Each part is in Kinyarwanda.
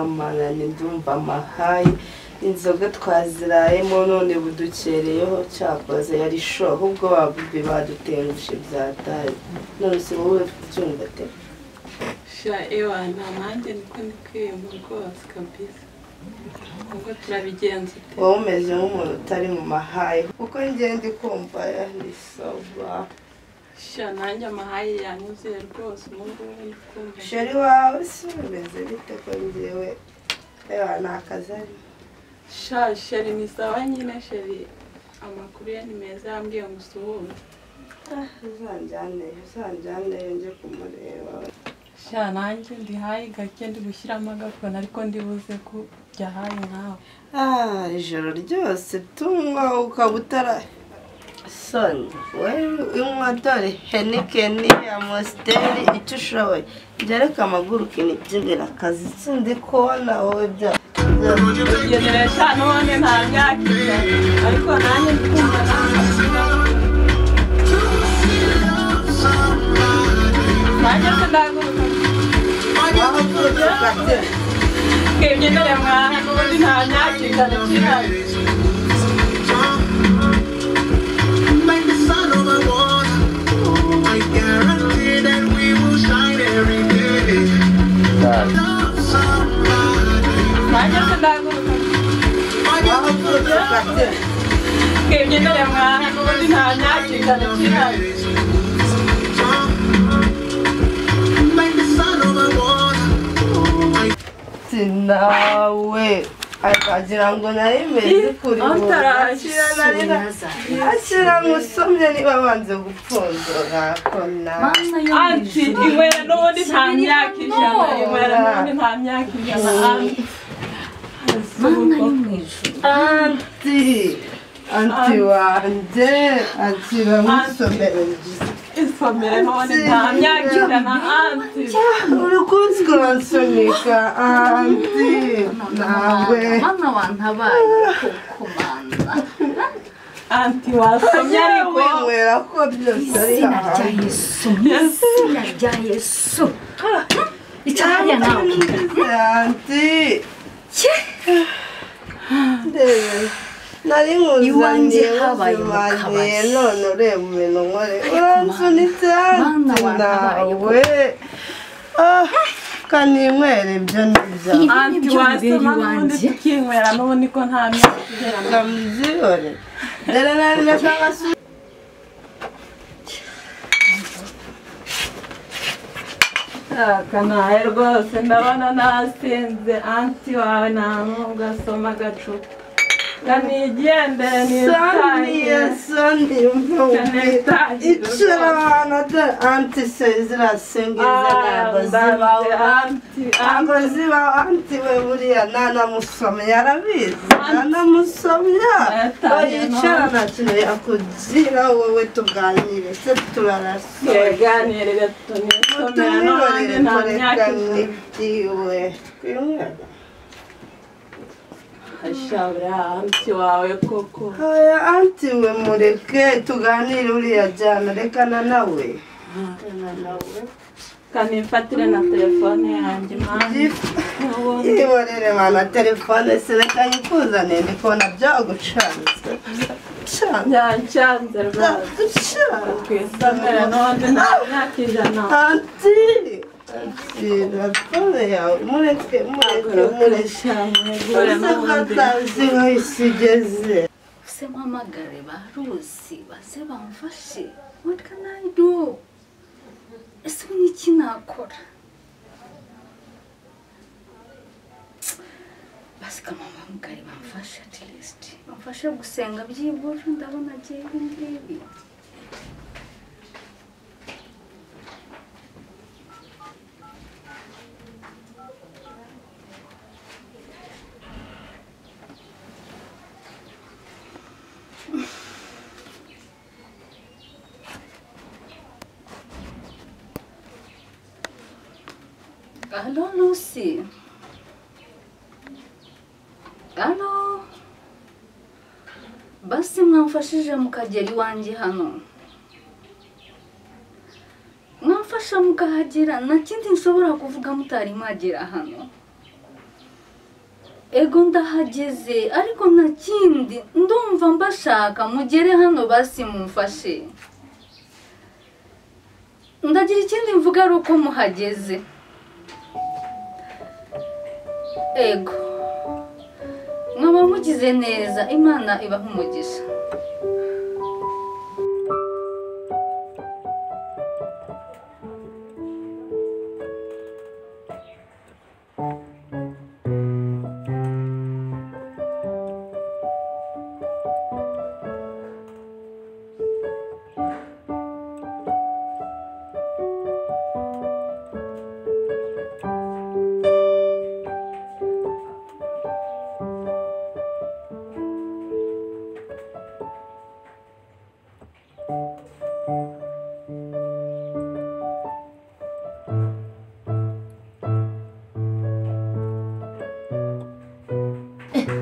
Mana ndumva amahayi inzoga twazirayemo none budukereyeho cyakoze yari show ahubwo babibi badutengushe byataye none se wowe byumva te sha ewa nta nanjye niko ndikwiyumva rwose kabisa ubwo turabigenza ute wowe umeze nk'umuntu utari mu mahayi kuko njye ndi kumva ni soba sha nanjye amahayi yanyuzuye rwose ubu ngubu ndi kumva sheri wawe si bimeze bite ko njyewe ewa ni akazi arimo sha sheri ni sawa nyine sheri amakuru ye ni meza yambwiye ngo usuhuze uzanjyaneyo njye kumureba sha nanjye ndi hayi gake ndi gushyiramo agakona ariko ndibuze kujya hayi nkawe ijoro ryose tunywa ukaba utara soni wowe unywa dore henikeni amusiteri icyo ushoboye njye reka amaguruke nibyinira akazi sindi kubona wowe bya ugendera sha none nta myaka ijana ariko nanjye ndikumva nanjye sindaguruka twibyinire mwana n'ubundi nta myaka ijana ikihari nanjye sindaguruka twibyinire mwana n'ubundi nta myaka ijana ikihari nawe akagira ngo nari meze kuri akira nkusomye niba banze gupfundura kona anti inywera n'ubundi nta myaka ijana inywera n'ubundi nta myaka ijana anti anti wanjye akira nkusomere isomere n'ubundi nta myaka ijana anti uri kunsi kuransunika anti nawe mama wantabaye koko mana anti wasomye ariko winywera ko byose ari izina rya Yesu izina rya Yesu icyariya nawe anti nari nkuzaniye ubuzima none ureba ibintu nkore uransunitse anti nawe kaninywera ibyo nibyo anti wasoma n'ubundi tukinywera n'ubundi ko nta myaka ijana ndamubyihore dore nari nashaka kanaye rwose ndabona nasinze anti wawe nta nubwo asoma agacupa kanigendere nitahire soni icara ahantu anti se zirasingiza ntabwo zibaho ntabwo zibaho anti we buriya ntanamusomye arabizi ntanamusomya yicara nta kintu yakugira wowe tuganire se turarasoye tuganirire tunisomera n'abandi nta myaka nibyiwe twinywera ashabura anti wawe koko aya anti we mureke tuganire uriya jyana rekana nawe kanifatire na telefone yanjye mwana yihorere mwana telefone se reka nyikuzane ndi kubona byagucanze byancanze rwose twisomere n'ubundi nta myaka ijana anti telefone yawe mureke mureke mureke ese ko atazi aho isi igeze se mpamagare ba Rusi baze bamfashe what can I do ese ubu niki nakora basi kamampamagare bamfashe at least bamfashe gusenga byibura ndabona agiye ibi ngibi Allô, Lucy. Allô. Basi mwamfashije mukagera iwanjye hano. Mwamfasha mukahagera nta kindi nshobora kuvuga mutari mwagera hano. Ego ndahageze ariko nta kindi ndumva mbashaka mugere hano basi mumfashe. Ndagira ikindi mvuga ari uko muhageze. Ego mwaba mugize neza, Imana ibaha umugisha.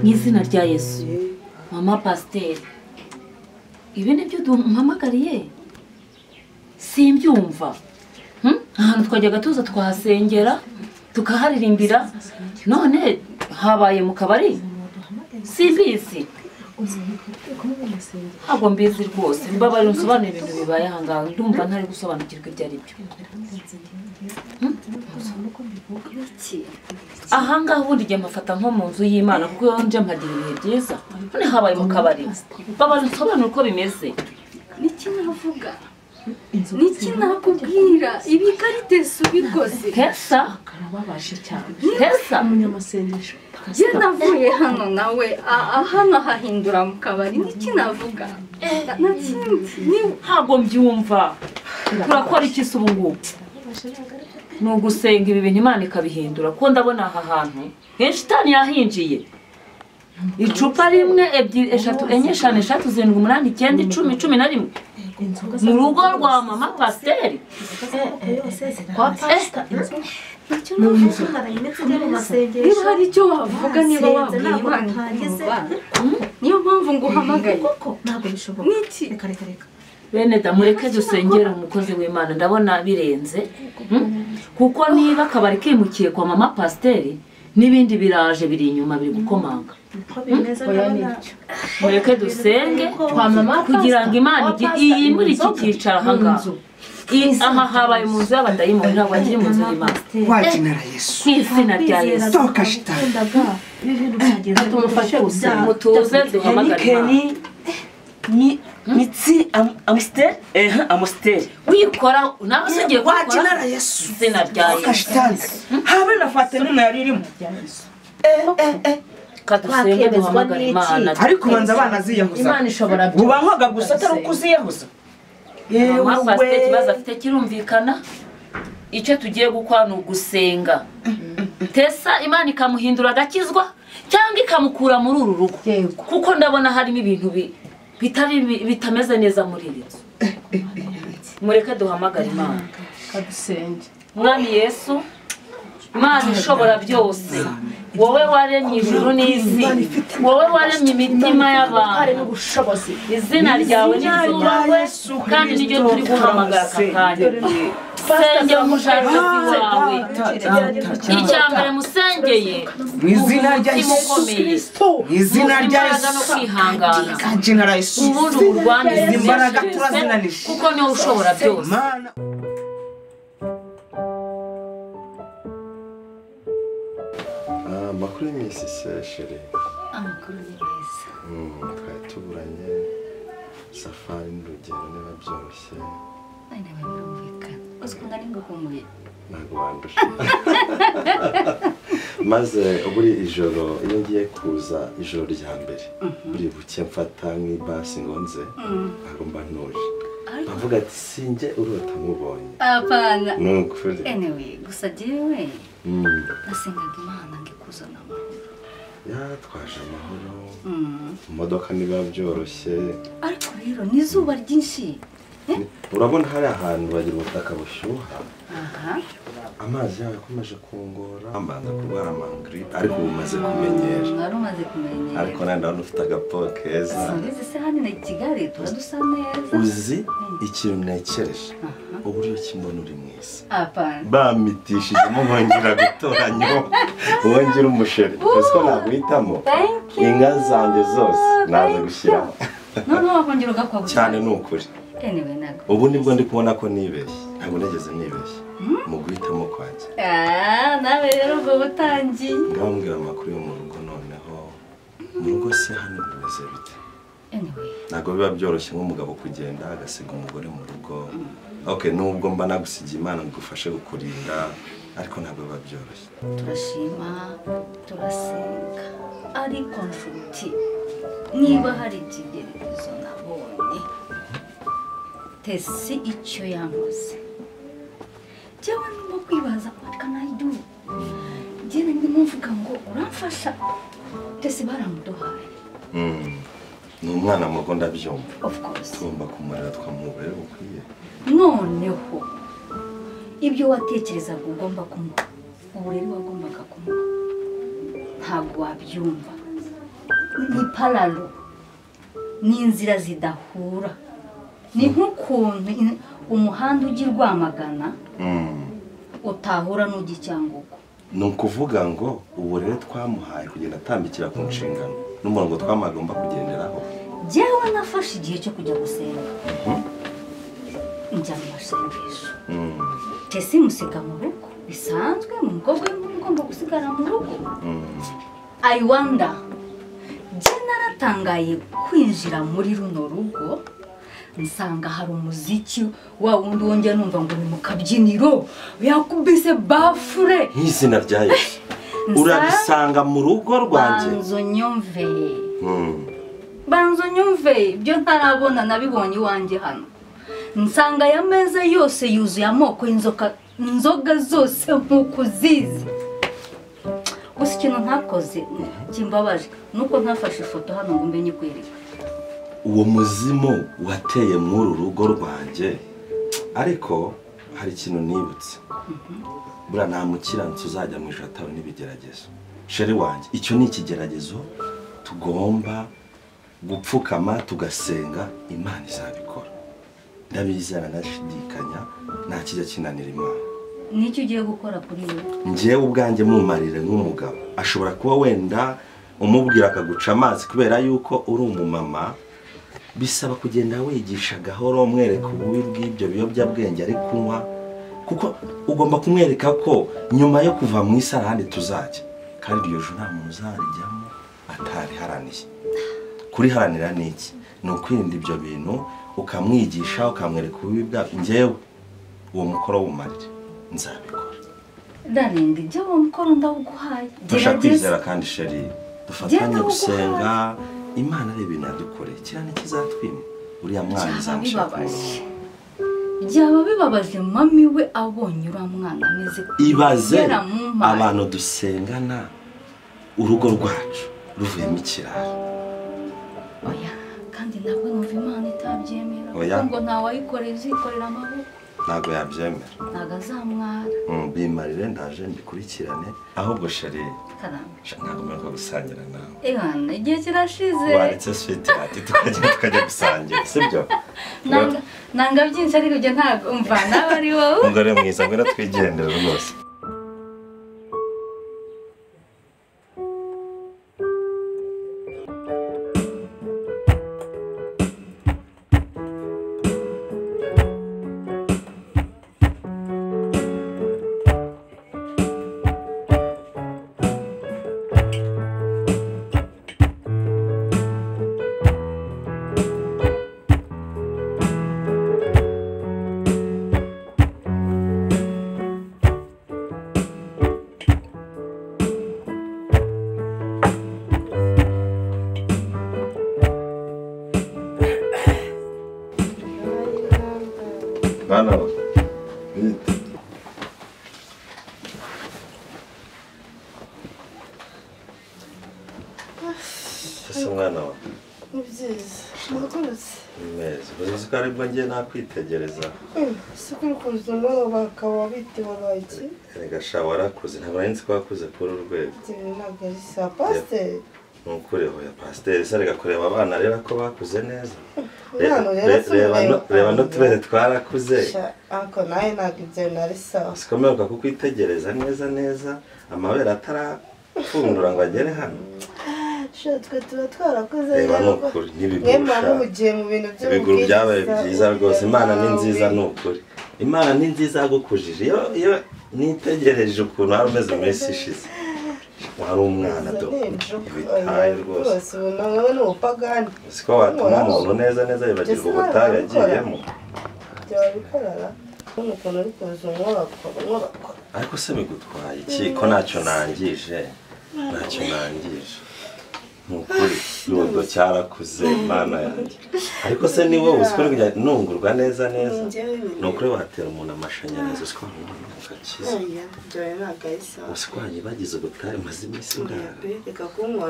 Mu izina rya Yesu, mama pasiteri, ibi nibyo duhamagariye? Simbyumva. Ahantu twajyaga tuza twahasengera tukaharirimbira, none habaye mu kabari? Simbizi, ntabwo mbizi rwose. Mbabarira unsobanurire ibintu bibaye aha ngaha, ndumva ntari gusobanukirwa ibyo ari byo. Aha ngaha ubundi igihe mpafata nko mu nzu y'Imana, kuko iyo nje mpagira ibihe byiza, none habaye mu kabari. Mbabarira unsobanurire uko bimeze. Niki navuga? Niki nakubwira? Ibi Karitesi ubikoze. Tesa? Tesa? Njye navuye hano nawe hano hahindura mu kabari. Niki navuga? Ntabwo mbyumva. Turakora iki se ubu ngubu? Ni ugusenga ibi bintu Imana ikabihindura, kuko ndabona aha hantu shitani yahinjiye. Icupa rimwe, ebyiri, eshatu, enye, eshanu, eshatu, zirindwi, umunani, icyenda, icumi, 11 mu rugo rwa mama pasiteri. Niba hari icyo wavuga, niba wabwiye Imana, niyo mpamvu nguhamagaye. Niki? Bene da, mureke dusengere umukozi w'Imana, ndabona birenze. Kuko niba akabari kimukiye kwa mama pasiteri, n'ibindi biraje biri inyuma biri gukomanga. Mureke dusenge kugira ngo Imana iyimure iki cyicara aha ngaha. Aha habaye mu nzu y'abadayimoni, ntabwo akiri mu nzu y'Imana. Wakinara Yesu. Mu izina rya Yesu. Toka shitani. Tumufashe gusenga. Mutuze duhamagare Imana. Mitsi Amstel, Amstel. Wikora nawe ugiye gukora. Wakinara Yesu. Izina rya Yesu. Habe nafate nuna yaririmo. Kadusenge duhamagare Imana. Ariko manza abana ziyahuza. Imana ishobora byose. Ubankwaga gusa atari ukuziyahuza. Mama pasiteri ikibazo afite kirumvikana. Icyo tugiye gukora ni ugusenga. Tesa Imana ikamuhindura agakizwa cyangwa ikamukura muri uru rugo. Kuko ndabona harimo ibintu bitari bitameze neza muri iri nzu. Mureke duhamagare Imana. Kadusenge. Mwami Yesu, Imana ishobora byose, wowe waremye ijuru n'isi, wowe waremye imitima y'abantu, izina ryawe niryubahwe kandi niryo turi guhamagara aka kanya. Sengera umushakazi wawe, icya mbere musengeye mu izina rya Yesu Kristo, mu izina rya Yesu, kwihangana, ubundi urwane imbaraga turazinanije, kuko niwe ushobora byose. Amakuru y'iminsi se chérie? Amakuru ni meza. Twari tuburanye, safari n'urugendo niba byoroshye. Niba birumvikana. Uzi ko nari ngukumbuye. Ntabwo wandusha. Maze buri ijoro iyo ngiye kuza ijoro rya mbere, buri buke mfata nk'ibasi ngo nze, ntabwo mba ntuje. Bavuga ati sinjye urota nkubonye. Apana. Ni ukuri. Anyway, gusa jyewe nasengaga Imana ngo ikuzane amahoro. Yatwaje amahoro. Mu modoka niba byoroshye. Ariko rero ni izuba ryinshi. Urabona hari ahantu bagira ubutaka bushyuha. Amazi yawe yakomeje kungora, mbanza kurwara amagripe, ariko ubu umaze kumenyera. Wari umaze kumenyera. Ariko nawe ndabona ufite agapo keza. Simbizi se hano i Kigali tuba dusa neza. Uzi ikintu ntekereje? Uburyo kimbona uri mwiza. Apana. Bamitishijemo nkongera gutoranya wongera umusheri. Uzi ko naguhitamo? Inka zanjye zose naza gushyiraho. Noneho wakongera ugakwa cyane ni ukuri. Anyway, ntabwo. Ubu nibwo ndi kubona ko nibeshye. Ntabwo nigeze nibeshye. Mu guhitamo kwanjye. Nawe rero ubwo butangiye. Ngambwira amakuru yo mu rugo noneho. Mu rugo se hano bimeze bite? Anyway. Ntabwo biba byoroshye nk'umugabo kugenda agasiga umugore mu rugo. Okay, nubwo mba nagusigiye Imana ngufashe kukurinda, ariko ntabwo biba byoroshye. Turashima, turasenga. Ariko nshuti, niba hari ikigeragezo nabonye, Tesi icyo yankoze. Jyewe ndimo kwibaza what can I do? Jyewe ndimo mvuga ngo uramfasha. Tesi baramuduhaye. Ni umwana mu rugo ndabyumva. Of course. Tugomba kumurera tukamuha bukwiye. Noneho ibyo watekerezaga ugomba kumuha, uburere wagombaga kumuha, ntabwo wabyumva. Ni paralo, ni inzira zidahura. Ni nk'ukuntu umuhanda ujya i Rwamagana utahura n'ujya i Cyangugu. Ni ukuvuga ngo uburere twamuhaye kugenda atambikira ku nshingano n'umurongo twamuhaye agomba kugenderaho. Jyewe nafashe igihe cyo kujya gusenga. Njya mu masengesho. Tesi musiga mu rugo bisanzwe, umukobwa ugomba gusigara mu rugo. I wonder. Jye naratangaye kwinjira muri runo rugo nsanga hari umuziki wa wundi wongera numva ngo ni mu kabyiniro yakubise bafure. Nk'izina rya Yesu. Urabisanga mu rugo rwanjye. Banzo nyumve. Banzo nyumve ibyo ntarabona nabibonye iwanjye hano. Nsanga ya meza yose yuzuye amoko y'inzoka, inzoga zose nkuko uzizi. Gusa ikintu ntakoze kimbabaje nuko ntafashe ifoto hano ngo mbenye kwereka. Uwo muzimu wateye muri uru rugo rwanjye, ariko hari ikintu nibutse. Buriya nta mukiranutsi uzajya mu ijuru atawe n'ibigeragezo. Sheri wanjye, icyo ni ikigeragezo tugomba gupfukama tugasenga, Imana izabikora. Ndabizera nashidikanya nta kijya kinanira Imana. Nicyo ugiye gukora kuri we? Njyewe ubwanjye mumarire nk'umugabo. Ashobora kuba wenda umubwira akaguca amazi kubera yuko uri umumama, bisaba kugenda wigisha gahoro umwereka ububi bw'ibyo biyobyabwenge ari kunywa, kuko ugomba kumwereka ko nyuma yo kuva mu isi ahandi tuzajya, kandi iryo joro nta muntu uzarijyamo atariharaniye. Kuriharanira ni iki? Ni ukwirinda ibyo bintu, ukamwigisha ukamwereka ububi bwabyo. Njyewe uwo mukoro wumarire nzabikora. Darling, njyewe uwo mukoro ndawuguhaye. Fasha kwizera kandi sheri, dufatanye gusenga. Imana ari ibintu yadukoreye, kiriya ntikizatwima. Uriya mwana izamushaka. Byaba bibabaje mami we abonye uriya mwana ameze. Ibaze abantu dusengana urugo rwacu ruvuyemo ikirara. Oya, kandi ntabwo numva Imana itabyemera. Ngo ntawayikorera izikorera amaboko. Ntabwo yabyemera. Ntabwo azamwara. Bimarire ndaje mbikurikirane. Ahubwo sheri, ntabwo mperuka gusangira nawe. Ebana, igihe kirashize. Waretse sweet ati tukajya gusangira, sibyo? Nanga byinshi ariko ibyo ntabwo umva nawe ari wowe. Umugore mwiza, ngwino twigendere rwose. Bana bite. Ese mwana wa? Ni byiza. Mwakomeze. Meza. Uzi ko aribwo ngiye nakwitegereza. Si kuri kuza nabo bakaba bite wabaye iki? Erega sha warakuze, ntabwo nari nzi ko wakuze kuri uru rwego. Ntabwo ari sa pasiteri. Ni ukuri hoya pasiteri, se reka kureba abana rero ko bakuze neza. Reba n'utubere twarakuze. Anko nawe ntabwo ibyo nari sawa. Sikomeruka kukwitegereza neza neza amabere atarapfundura ngo agere hano. Twe tuba twarakoze reba nukuri n'ibiguru ibiguru byabaye byiza rwose. Imana ni nziza nukuri. Imana ni nziza yagukujije. Iyo nitegereje ukuntu wari umeze mu minsi ishize wari umwana do ibitaye rwose. Siko watuma umuntu neza neza yibagirwa ubutayu yagiyemo. Ariko se bigutwaye iki ko ntacyo nangije? Ntacyo nangije nukuri ikibondo cyarakuze Mana yanjye. Ariko se ni wowe uziko kujya nungurwa neza neza nukuri watera umuntu amashanyarazi uziko ugakiza. Uziko wanyibagiza ubutayu maze iminsi ndara.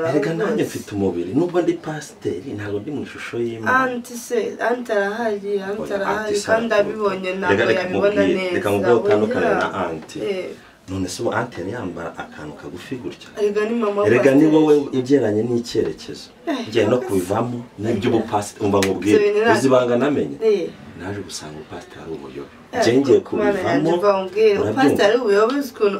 Erega nanjye mfite umubiri nubwo ndi pasiteri ntabwo ndi mu ishusho y'Imana. Anti se anti arahari anti arahari kandi abibonye ntabwo yabibona neza. Reka mubwo utandukane na anti. None se ubu anti yari yambara akantu kagufi gutya? Erega ni wowe ugeranye n'icyerekezo. Ngiye no kubivamo n'iby'ubupasiteri umva nkubwire uzibanga namenye. Naje gusanga ubupasiteri ari ubuyobe. Ngiye kubivamo. Ubupasiteri ari ubuyobe ukuntu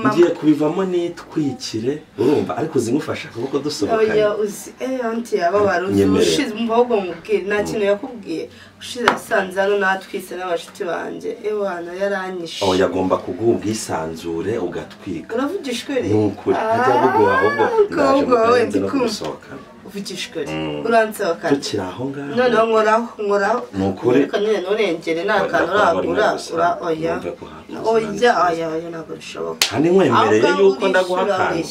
ngiye kubivamo nitwikire urumva ariko uzimufasha akaboko dusohokanye. Oya uzi anti yababara uzi ushize umubwo mubwire nta kintu yakubwiye ushize asanze hano natwise n'abashuti banjye ewana yaranyishe. Oya agomba kuguha ubwisanzure ugatwika. Uravugishwe re? Nukuri ajya kuguha ahubwo ndaje mugenzi no kugusohokana. Uvugishwe re? Uransohokana tukiri aho ngaho. Noneho nkoraho nukuri reka nyine nturengere nta kantu uragura oya oya oya oya ntabwo bishoboka. Kandi nkwemereye yuko ndaguha akantu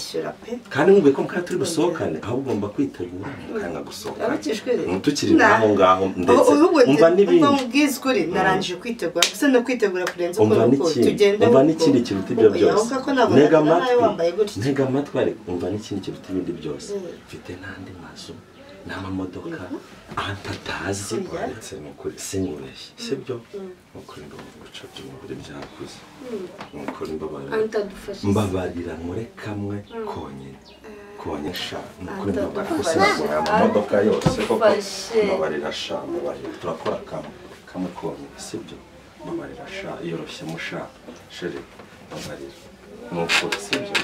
kandi nkubwiye ko mukaba turi busohokane aho ugomba kwitegura mukanga gusohokana tukiri aho ngaho ndetse umva n'ibindi. Ubwizukuri narangije kwitegura gusa no kwitegura kurenza uko tugenda. Umva n'ikindi kiruta ibyo byose. Ntega amatwi ariko umva n'ikindi kiruta ibindi byose. Mfite n'andi mazu n'amamodoka antatazi uretse nukuri sinkubeshye sibyo nukuri guca by'umubiri byakuze nukuri mbabarira nkore kamwe konyine konyine sha nukuri mbabarira gusa amamodoka yose koko mbabarira sha mbabarira turakora kamwe konyine sibyo mbabarira sha yoroshye musha chérie mbabarira nukuri sibyo.